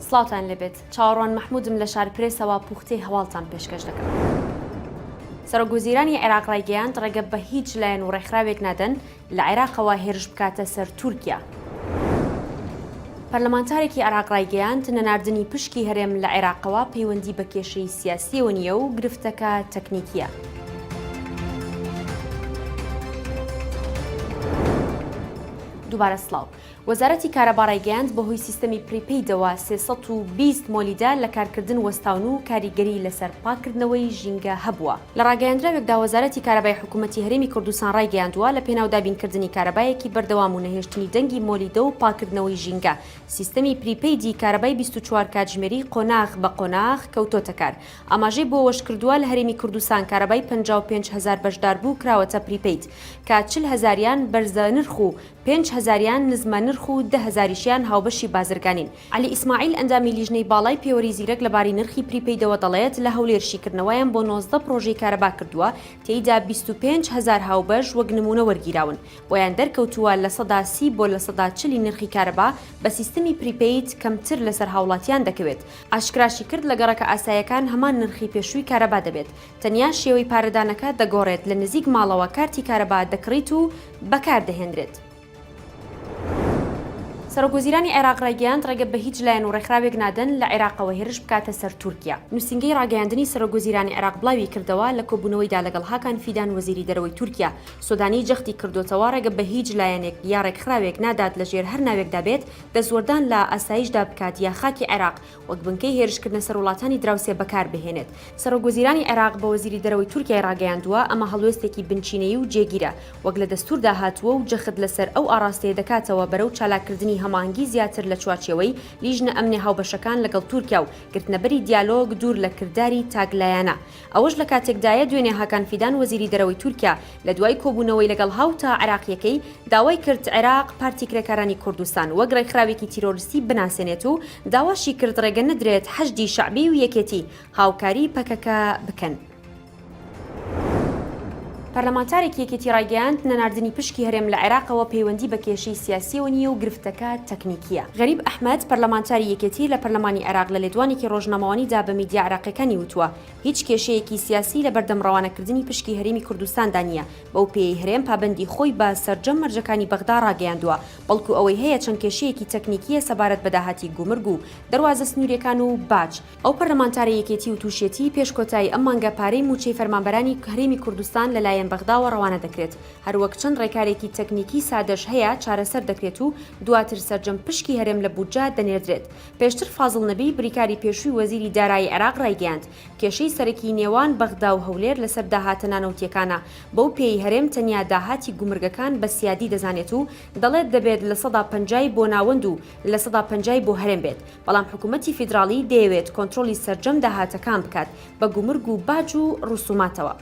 سڵاوتان لێبێت چاوەڕوان مەحمودم لە شارپرێسەوە پوختەی هەواڵتان پێشکەش دەکەم. سەرۆک وەزیرانی عێراق ڕایگەیاند ڕێگە بە هیچ لایەن و ڕێکخراوێک نادەن لە عێراقەوە هێرش بکاتە سەر تورکیا. پەرلەمانتارێکی عێراق ڕایگەیاند نەناردنی پشکی هەرێم لە عێراقەوە پەیوەندی بە کێشەی سیاسیەوە نییە و گرفتەکە تەکنیکییە. دووبارە سڵاو. وەزارەتی کارەبا ڕایگەیاند، بەهۆی سیستەمی prepaid ەوە 320 مۆلیدە لە کارکردن وەستاون و کاریگەری لەسەر پاککردنەوەی ژینگە هەبووە. لە ڕاگەیەندراوێکدا وەزارەتی کارەبای حکوومەتی هەرێمی کوردستان ڕایگەیاندووە، لە پێناو دابینکردنی کارەبایەکی بەردەوام و نەهێشتنی دەنگی مۆلیدە و پاککردنەوەی ژینگە، سیستەمی prepaid ی کارەبای 24 کاتژمێری قۆناغ بە قۆناغ کەوتۆتە کار. ئاماژەی بۆ ئەوەشکردووە، لە هەرێمی کوردستان کارەبای 55 هەزار بەشداربوو کراوەتە prepaid، کە 40 هەزاریان بەرزەنرخ و پێنج هەزاریان نزمە نرخ و دە هەزاریشیان هاوبەشی بازرگانین. عەلی ئیسماعیل ئەندامی لیژنەی باڵای پێوەری زیرەک لەبارەی نرخی prepaid ەوە دەڵێت، لە هەولێر شیکردنەوەیان بۆ 19 پڕۆژەی کارەبا کردووە، تێیدا 25 هەزار هاوبەش وەک نموونە وەرگیراون، بۆیان دەرکەوتووە 30% بۆ 40% ی نرخی کارەبا بە سیستمی prepaid کەمتر لەسەر هاوڵاتیان دەکەوێت. ئاشکراشی کرد، لە گەڕەکە ئاسایەکان هەمان نرخی پێشووی کارەبا دەبێت، تەنیا شێوەی پارەدانەکە دەگۆڕێت، لە نزیک ماڵەوە کارتی کارەبا دەکڕیت و بەکاردەهێنرێت. سەرۆکوەزیرانی عێراق ڕایگەیاند، ڕێگە بە هیچ لایەن و ڕێکخراوێک نادەن لە عێراقەوە هێرش بکاتە سەر تورکیا. نووسینگەی ڕاگەیاندنی سەرۆکوەزیرانی عێراق بڵاویکردەوە، لە کۆبوونەوەیدا لەگەڵ هاکان فیدان وەزیری دەرەوەی تورکیا، سۆدانی جەختی کردۆتەوە، ڕێگە بە هیچ لایەنێک یا ڕێکخراوێک نادات لەژێر هەر ناوێکدا بێت دەستوەردان لە ئاسایشدا بکات یا خاکی عێراق وەک بنکەی هێرشکردنە سەر وڵاتانی دراوسێ بەکاربهێنێت. سەرۆکوەزیرانی عێراق بە وەزیری دەرەوەی تورکیای ڕاگەیاندووە، ئەمە هەڵوێستێکی بنچینەیی و جێگیرە، وەک لە دەستووردا هاتووە و جەخت لەسەر ئەو ئاڕاستەیە دەکاتەوە بەرەو چالاککردنی هەماهەنگی زیاتر لە چوارچێوەی لیژنە ئەمنیە هاوبەشەکان لەگەڵ تورکیا و گرتنەبەری دیالۆگ دوور لە کرداری تاکلایەنە. ئەوەش لە کاتێکدایە دوێنێ هاکان فیدان وەزیری دەرەوەی تورکیا لە دوای کۆبوونەوەی لەگەڵ هاوتا عێراقییەکەی داوای کرد عێراق پارتی کرێکارانی کوردستان وەک ڕێکخراوێکی تیرۆرستی بناسێنێت و داواشی کرد ڕێگە نەدرێت حەشدی شەعبی و یەکێتی هاوکاری پەکەکە بکەن. پەرلەمانتارێکی یەکێتی ڕایگەیاند، نەناردنی پشکی هەرێم لە عێراقەوە پەیوەندی بە کێشەی سیاسییەوە نییە و گرفتەکە تەکنیکییە. غەریب ئەحمەد، پەرلەمانتاری یەکێتی لە پەرلەمانی عێراق لە لێدوانێکی ڕۆژنامەوانیدا بە میدیا عێراقییەکانی وتووە، هیچ کێشەیەکی سیاسی لەبەردەم ڕەوانەکردنی پشکی هەرێمی کوردستاندا نییە، بەو پێیەی هەرێم پابەندی خۆی بە سەرجەم مەرجەکانی بەغدا ڕاگەیاندووە، بەڵکو ئەوەی هەیە چەند کێشەیەکی تەکنیکییە سەبارەت بە داهاتی گومرگ و دەروازە سنوورییەکان و باج. ئەو پەرلەمانتارەی یەکێتی وتوشیەتی، پێش کۆتایی ئەم مانگە پارەی مووچەی فەرمانبەرانی هەرێمی کوردستان لەلایەن بەغداوە ڕەوانە دەکرێت، هەروەک چەند ڕێکارێکی تەکنیکی سادەش هەیە چارەسەر دەکرێت و دواتر سەرجەم پشکی هەرێم لە بودجە دەنێردرێت. پێشتر فازڵ نەبی، بریکاری پێشووی وەزیری دارایی عێراق ڕایگەیاند، کێشەی سەرەکی نێوان بەغدا و هەولێر لەسەر داهاتە نانەوتییەکانە، بەو پێیەی هەرێم تەنیا داهاتی گومرگەکان بە سیادی دەزانێت و دەڵێت دەبێت پەنجای بۆ ناوەند و پەنجای بۆ هەرێم بێت، بەڵام حکومەتی فیدراڵی دەیەوێت کۆنترۆڵی سەرجەم داهاتەکان بکات بە گومرگ و باج و ڕسوماتەوە.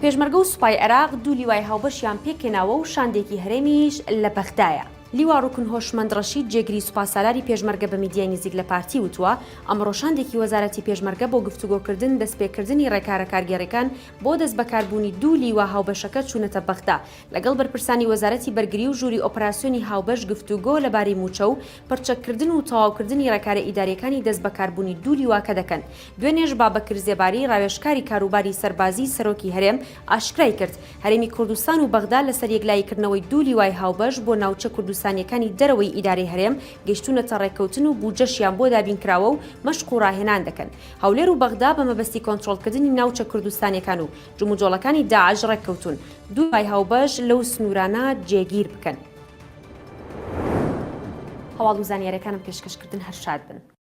پێشمەرگە و سوپای عێراق دوو لیوای هاوبەشیان پێکهێناوە و شاندێکی هەرێمیش لە بەغدایە. لیوا ڕوکن هۆشمەند ڕەشید جێگری سوپاسالاری پێشمەرگە بە میدیای نزیک لە پارتی وتووە، ئەمڕۆ شاندێکی وەزارەتی پێشمەرگە بۆ گفتوگۆکردن دەستپێکردنی ڕێکارە کارگێڕیەکان بۆ دەستبەکاربوونی دوو لیوا هاوبەشەکە چوونەتە بەغدا لەگەڵ بەرپرسانی وەزارەتی بەرگری و ژووری ئۆپەراسیۆنی هاوبەش گفتوگۆ لەبارەی مووچە و پڕچەککردن و تەواوکردنی ڕێکارە ئیدارییەکانی دەستبەکاربوونی دوو لیواکە دەکەن. دوێنێش بابەکر زێباری ڕاوێژکاری کاروباری سەربازیی سەرۆکی هەرێم ئاشکرای کرد، هەرێمی کوردستان و بەغدا لەسەر یەکلاییکردنەوەی دوو لیوای هاوبەش بۆ ناوچە کوردستانییەکانی دەرەوەی ئیدارەی هەرێم گەیشتوونەتە ڕێککەوتن و بودجەشیان بۆ دابینکراوە و مەشق و ڕاهێنان دەکەن. هەولێر و بەغدا بە مەبەستی کۆنترۆڵکردنی ناوچە کوردستانییەکان و جموجۆڵەکانی داعش ڕێککەوتوون دوو لیوای هاوبەش لەو سنوورانە جێگیر بکەن. هەواڵ و زانیاریەکانم پێشکەش کردن هەر شاد بن.